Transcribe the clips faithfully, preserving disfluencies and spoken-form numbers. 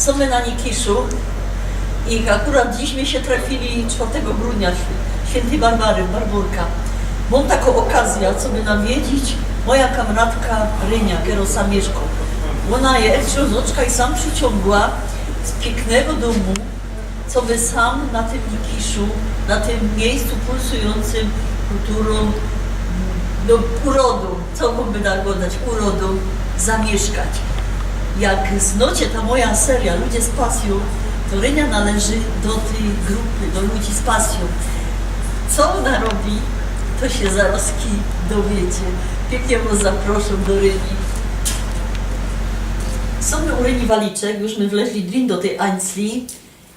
Sōmy na Nikiszu i akurat dziś my sie trefiyli czwartego grudnia, świ-, świyntyj Barbary, Barbōrka. Mōm takõ ôkazyjã, coby nawiedzić moja kamratka Rynia, kerŏ sam miyszkŏ. Ôna je Ślōnzoczka i sam prziciōngła z piyknego dōmu, coby sam na tym Nikiszu, na tym miyjscu pulsujōncym kulturōm, no, urodōm, co mōm by tak gŏdać, urodōm, zamiyszkać. Jak znŏcie ta moja seryjŏ Ludzie z pasjōm, to Rynia należy do tyj grupy, do ludzi z pasjōm. Co ôna robi, to sie zarŏzki dowiecie. Piyknie wŏs zaprŏszōm do Ryni. Sōm my u Ryni Waliczek, już my wleźli drin do tyj Ańcli.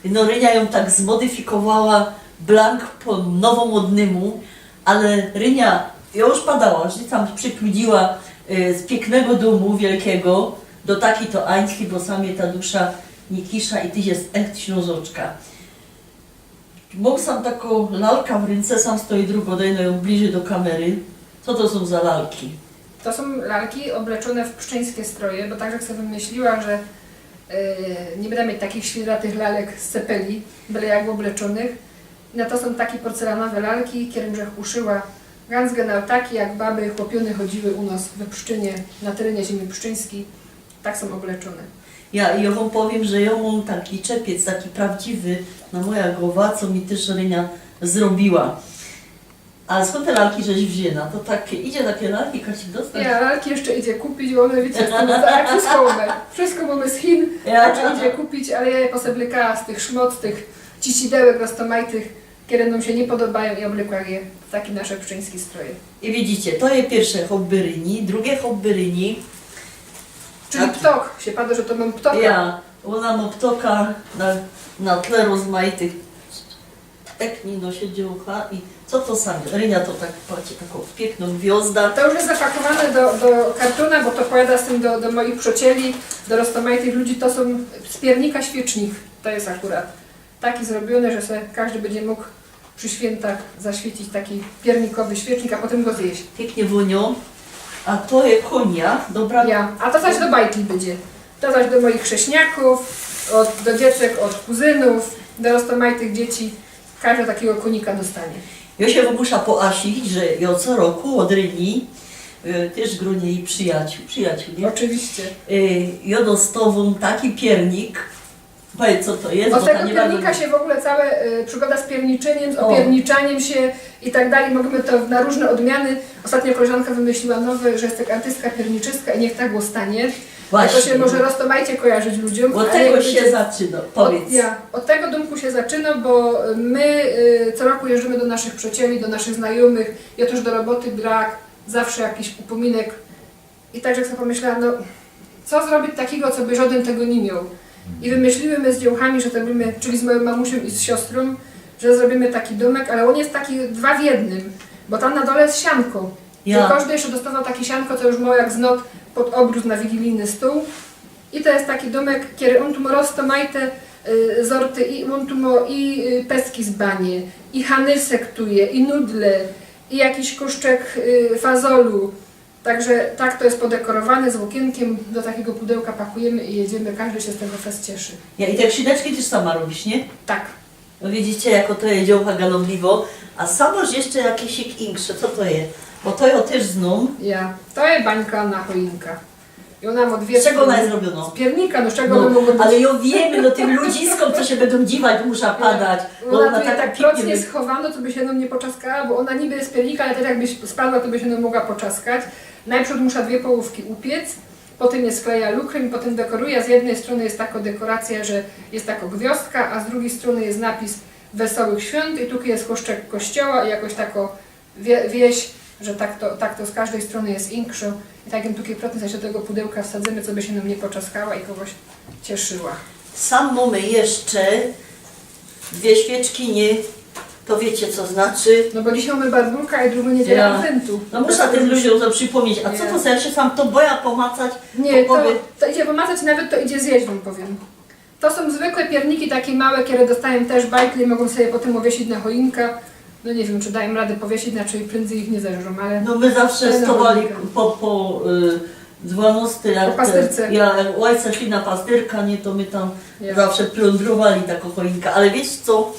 No, Rynia jã tak zmodyfikowała blank po nowomodnymu, ale Rynia, jŏ już padała, że tam przykludziła, y, z piyknego dōmu wielkigo do takij to Ańcli, bo sam je ta dusza Nikisza i tyż je echt Ślōnzoczka. Mōm sam takõ lalka w rynce, sam stoi drugŏ, dej no jã bliżyj do kamery. Co to sōm za lalki? To sōm lalki ôbleczōne w pszczyńskie stroje, bo tak żech se wymyśliła, że, e, niy byda mieć takich świydatych lalek z cepeli, byle jak ôbleczōnych. I na to sōm take porcelanowe lalki, kerym żech uszyła ganz genau taki, jak baby chłopiōny chodziły u nŏs we Pszczynie, na terenie ziymie pszczyńskij. Tak sōm ôbleczōne. Ja, i jŏ wōm powiym, że jŏ mōm taki czepiec, taki prŏwdziwy, na moja gowa, co mi tyż Rynia zrobiła. Ale skōnd te lalki żeś wziyna? To tak idzie takie lalki, Kasik, dostać? Ja, lalki jeszcze idzie kupić, bo my, wiycie, to my tak wszystko mōmy. Wszystko mōmy z Chin, ja, tak że idzie kupić, ale ja je poseblykała z tych szmot, z tych cicidełek roztōmajtych, kere nōm sie niy podobajōm i ôblykła je w take nasze pszczyńske stroje. I widzicie, to je piyrsze hobby Ryni, drugie hobby Ryni. Czyli tak. Ptok, sie padło, że to mōm ptoka. Ja, ôna mŏ ptoka na, na tle rozmajtych. Tak, no, sie dziołcha i co to sam? Rynia to tak, patrzcie, takõ piyknõ gwiŏzda. To już jest zapakowane do, do kartōna, bo to pojada z tym do, do moich przŏcieli, do roztōmajtych ludzi. To sōm z piernika świeczniki. To jest akurat taki zrobiōny, że se kożdy bydzie mōg przi świyntach zaświecić taki piernikowy świecznik, a potym go zjeść. Piyknie wōniŏ. A to je kōnia, dobra. Ja, a to zaś do bajtli bydzie. To zaś do moich chrześniaków, ôd, do dzieciek, ôd kuzynōw, do roztōmajtych dzieci. Kożdy takigo kōnika dostanie. Jŏ sie musza poasić, że jŏ co roku ôd Ryni, y, tyż w grōnie i przijŏciół, przijŏciół, niy? Ôczywiście. Y, jŏ dostŏwōm taki piernik. Powiydz, co to je. Ôd tego piernika sie w ogōle cołko, y, przygoda z pierniczyniym, z opierniczanim sie i tak dalij. Możymy to na rōżne ôdmiany. Ôstatnio koleżanka wymyśliła nowy, że jest tak artystka pierniczystka i niych tak ôstanie. Właśnie. Bo to sie może roztōmajcie kojarzić ludziōm. Ôd tego sie zaczynŏ, powiydz. Ja, ôd tego dōmku sie zaczynŏ, bo my, y, co roku jeżdżymy do naszych przŏcieli, do naszych znajōmych. Jŏ tyż do roboty brak, zawsze jakiś upōminek. I tak żech se pōmyślała, no, co zrobić takigo, coby żŏdyn tego niy mioł. I wymyśliły my z dziołchami, że to robimy, czyli z mojōm mamusiōm i z siostrōm, że zrobimy taki dōmek, ale ôn jest taki dwa w jednym, bo tam na dole jest sianko. Ja. Że kożdy jeszcze dostŏwoł taki sianko, co już mŏ jak znot pod ôbrōz na wigilijny stōł. I to jest taki dōmek, kery ôn tu mŏ roztōmajte, y, zorty i ôn tu mŏ i, y, pecki z banie, i hanysek tu je, i nudle, i jakiś kōszczek, y, fazolu. Tak że tak to jest podekorowany, z ôkiynkiym, do takigo pudełka pakujymy i jedziemy, kożdy sie z tego fest cieszy. Ja, i te krzineczki tyż sama robisz, niy? Tak. No widzicie, jako to je dziołcha ganobliwo, a sam mŏsz jeszcze jakiś inkszy, co to je? Bo to jŏ tyż znōm. Ja, to je bańka na choinka. I ôna mŏ dwie strōny. Z czego ôna jest zrobiōnŏ? Z piernika, no z czego by mogło być? No, ale jŏ wiym, no tym ludziskōm, co sie bydōm dziwać, musza padać. Bo ôna tak piyknie proc jest schowano, coby sie nōm niy poczaskała, bo ôna niby jest z piernika, ale tak jakby spadła, to by sie nōm mogła poczaskać. Nojprzōd musza dwie połōwki upiec, potym je skleja lukrym i potym dekoruja. Z jednyj strōny jest tako dekoracyjo, że jest tako gwiŏzdka, a z drugij strōny jest napis Wesołych Świōnt i tukej jest kōszczek kościoła i jakoś tako wie-, wieś, że tak to, tak to z kożdej strōny jest inkszo. I tak jōm tukej procōnt do tego pudełka wsadzymy, coby sie nōm niy poczaskała i kogoś cieszyła. Sam mōmy jeszcze dwie świyczki, niy? To wiycie, co znaczy? No bo dzisiej mōmy Barbōrka i drugo niedziela adwentu. No musza tym ludziōm to przipōmnieć. A co to za, ja sie sam to boja pōmacać? Niy, to, to idzie pōmacać, nawet to idzie zjeść, wōm powiym. To sōm zwykłe piyrniki, take małe, kere dostajōm tyż bajtle i mogōm se je potym ôwiesiyć na choinka. No niy wiym, czy dajōm radã powiesiyć, inaczyj prędzyj ich niy zeżrōm, ale... No my zawsze schowali po, po, y, Dwanŏsty Po jak, pastyrce. Ja, jak ôjca szli na pastyrka, niy, to my tam Ja. zawsze plōndrowali takõ choinka. Ale wiysz co,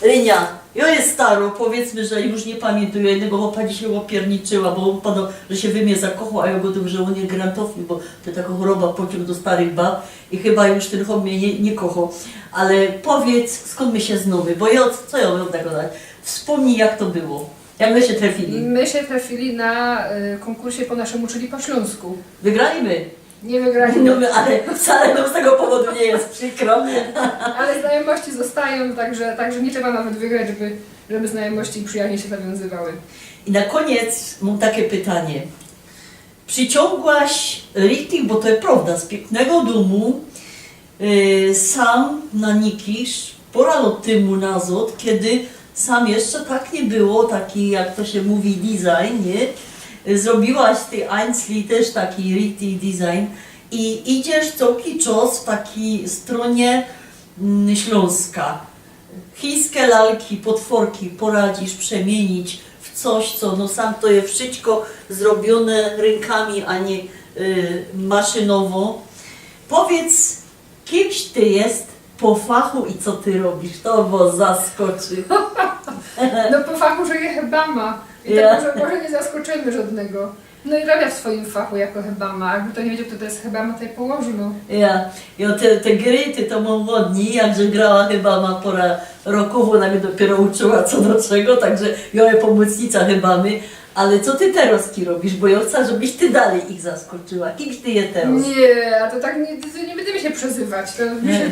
Rynia, jo je staro, powiydzmy, że już niy pamiyntōm, jo jednego chopa dzisiej ôpierniczyła, bo ôn padŏ, że sie we mie zakochoł, a jo gŏdōm, że ôn je grantofil, bo to takŏ choroba, pociōng do starych bab i chyba już tyn chop mie niy, niy kochoł. Ale powiydz, skōnd my sie znōmy, bo jo, co jo mōm gŏdać? Wspōmnij, jak to było. Jak my sie trefili? My sie trefili na y, kōnkursie Po naszemu, czyli po ślōnsku. Wygrali my. Niy wygrali, No my, ale wcale nōm z tego powodu niy je przikro. Ale znajomości ôstajōm, także, także niy trzeba nawet wygrać, żeby, żeby znajomości i przyjaźnie sie nawiązywały. I na kōniec mōm take pytanie. Prziciōngłaś richtig, bo to je prowda, z piyknego dōmu, yy, sam na Nikisz, pora lot tymu nazŏd, kedy sam jeszcze tak niy było, taki, jak to sie mōwi, design, niy? Zrobiłaś ty Ainsli tyż taki richtig design i idziesz cołki czas w taki strōnie mm, Ślōnska. Chińske lalki, potworki poradzisz przemiynić w coś, co, no, sam to je wszyjsko zrobiōne rynkami, a niy y, maszynowo. Powiydz, kimś ty je po fachu i co ty robisz? To bo zaskoczy. No po fachu żeje hebama. I Ja. to może, może niy zaskoczymy żŏdnego. No i robia w swojim fachu jako hebama. Jakby to niy wiedzioł, kto to je hebama, to je położōno. Ja, jo te, te gry, ty to mōm ôd nij, jakże grała hebama pora rokōw, ôna mie dopiyro uczyła co do czego, także jo je pōmocnica hebamy. Ale co ty terŏz robisz? Bo jo chcã, żebyś ty dalij ich zaskoczyła. Kimś ty je terŏz? Niy, a to tak niy, to niy bydymy sie przezywać. To mi sie...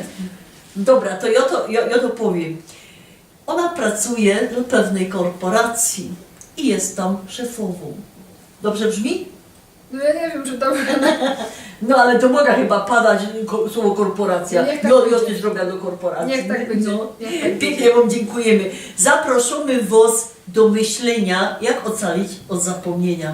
Dobra, to jo to, jo, jo to powiym. Ôna pracuje w pewnyj korporacji i je tam szefowōm. Dobrze brzmi? No jo niy wiym, czy to... No ale to moga chyba padać ko- słowo korporacja. Niech tak Jo, jo bydzie. tyż robiã do korporacji. Niech tak bydzie. No. Niech tak bydzie. Piyknie wōm dziynkużymy. Zaprosōmy wŏs do myślyniŏ, jak ôcalić ôd zapōmniyniŏ.